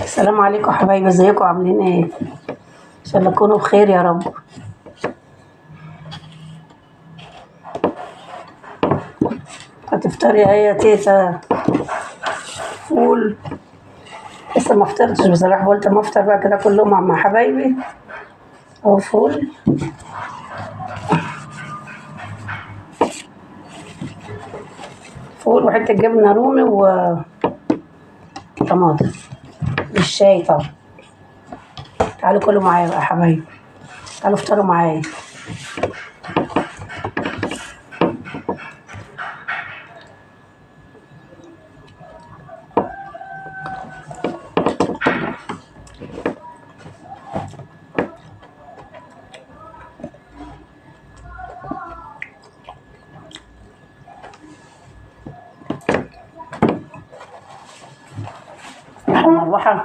السلام عليكم حبايبي، ازيكم عاملين ايه؟ ان شاء الله تكونوا بخير يا رب. هتفطري ايه يا تيتا؟ فول. لسه ما فطرتش بصراحة، قلت ما افطر بقى كده كلهم مع حبايبي. اهو فول، فول وحتة جبنه رومي وطماطم بالشاي طبعا. تعالوا كلوا معايا بقى يا حبايبي، تعالوا افطروا معايا. المروحة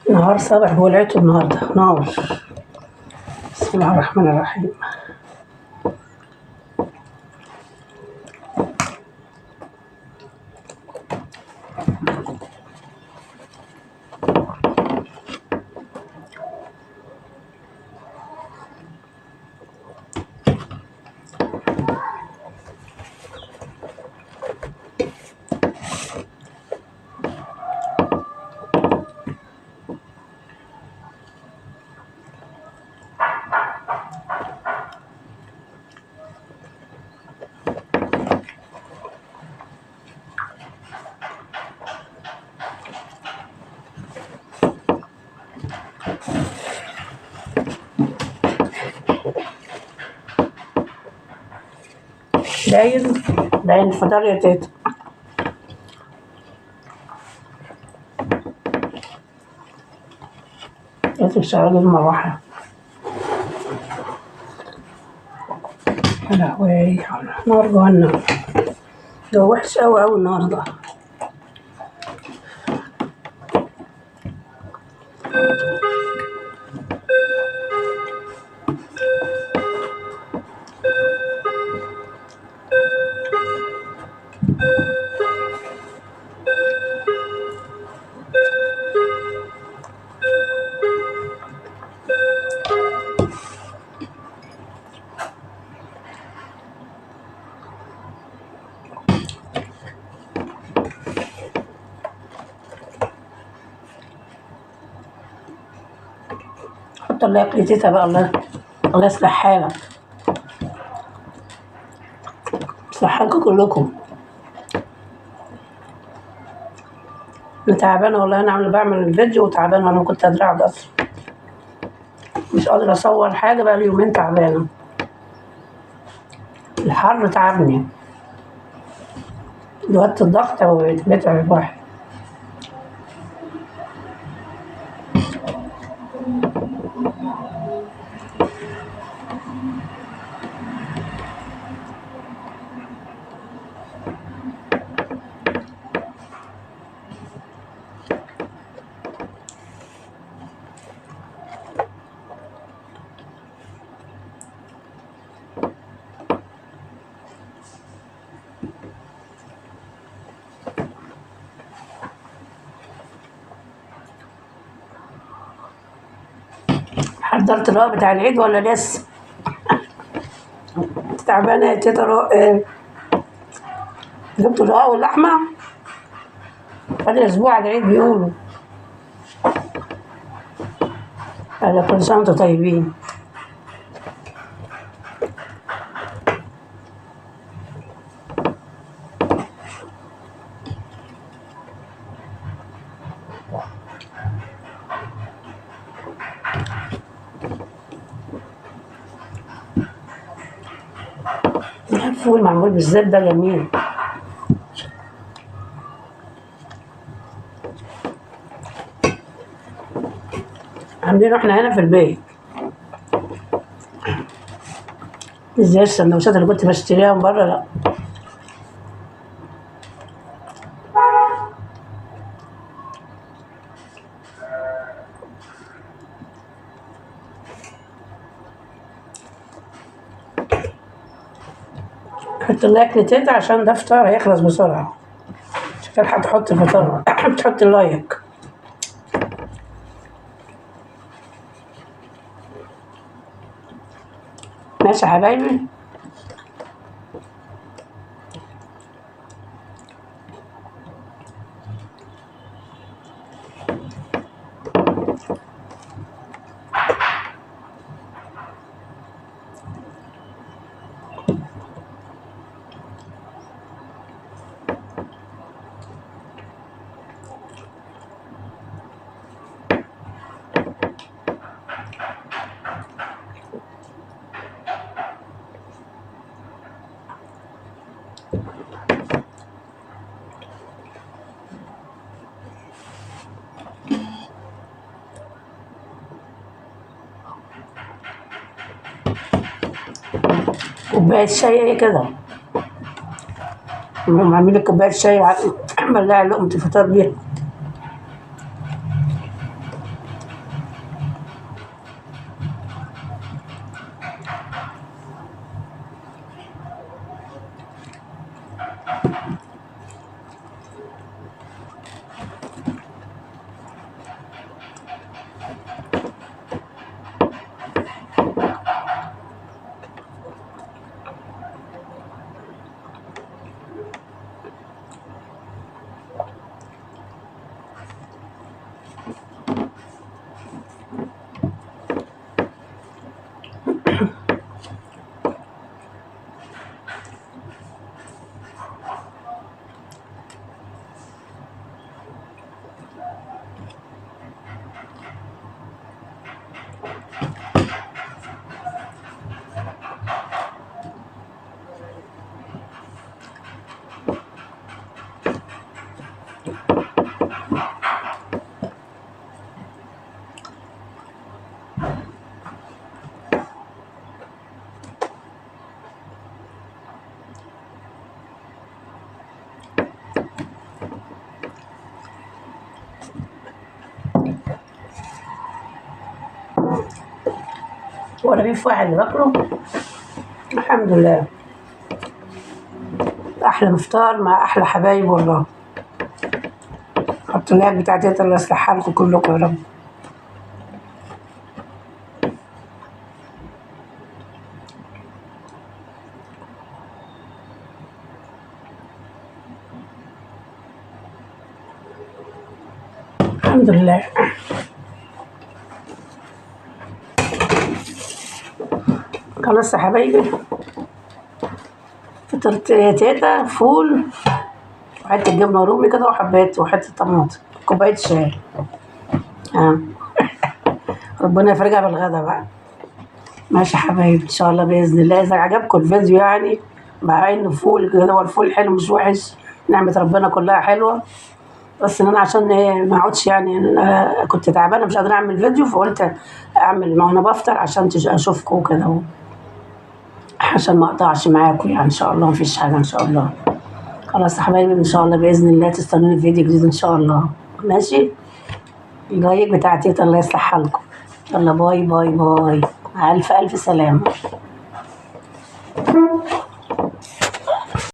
نهار صبح بولعته النهارده نار. بسم الله الرحمن الرحيم. باين باين الفطار يا تيتا. لازم شغال المروحة. يا لهوي، نار جهنم، ده وحش أوي أوي النهاردة. حط الله ياكل تيتا بقى، الله الله يصلح حالك، يصلح حالكم كلكم. انا تعبانة والله، انا عامله بعمل الفيديو وتعبانه، انا كنت قادرة اقعد اصلا، مش قادرة اصور حاجة بقى لي يومين تعبانة، الحر تعبني، الوقت الضغط بيتعب الواحد. حضرت الرق بتاع العيد ولا لسه؟ تعبانة يا تيتا. رق جبت الرق واللحمة فاضل اسبوع على العيد بيقولوا. على كل سنة وانتم طيبين. الفول معمول بالزبدة ده جميل. عاملينه احنا هنا في البيت، مش زي السندوتشات اللي كنت بشتريها من بره. لا، حط ال like لتيتا عشان ده فطار هيخلص بسرعة، مش هتلحق تحط فطار. تحط ال like. ماشي يا حبايبي. كوباية شاي كده، عاملين كوباية شاي وعمل لقمة الفطار بيها. ورغيف واحد اللي باكله الحمد لله. احلى مفطار مع احلى حبايب والله. حطوا اللايك بتاعتي، الله يصلح حالكم كلكم يا رب. الحمد لله. خلاص يا حبايبي، فطرت تيتا فول وحتة جبنه رومي كده وحبات وحتة طماطم، كوباية شاي. ربنا يفرجها بالغدا بقى. ماشي يا حبايبي، ان شاء الله باذن الله. اذا عجبكم الفيديو يعني، مع انه فول كده، هو الفول حلو مش وحش، نعمه ربنا كلها حلوة، بس ان انا عشان ما اقعدش يعني، كنت تعبانة مش قادرة اعمل فيديو، فقلت اعمل ما انا بفطر عشان اشوفكم كده، عشان ما اقطعش معاكم يعني. ان شاء الله مفيش حاجة ان شاء الله. خلاص يا حبايبي، ان شاء الله باذن الله تستنوني في فيديو جديد ان شاء الله. ماشي، ال like بتاعتي الله يصلح حالكم. يلا bye bye bye، الف الف سلامه.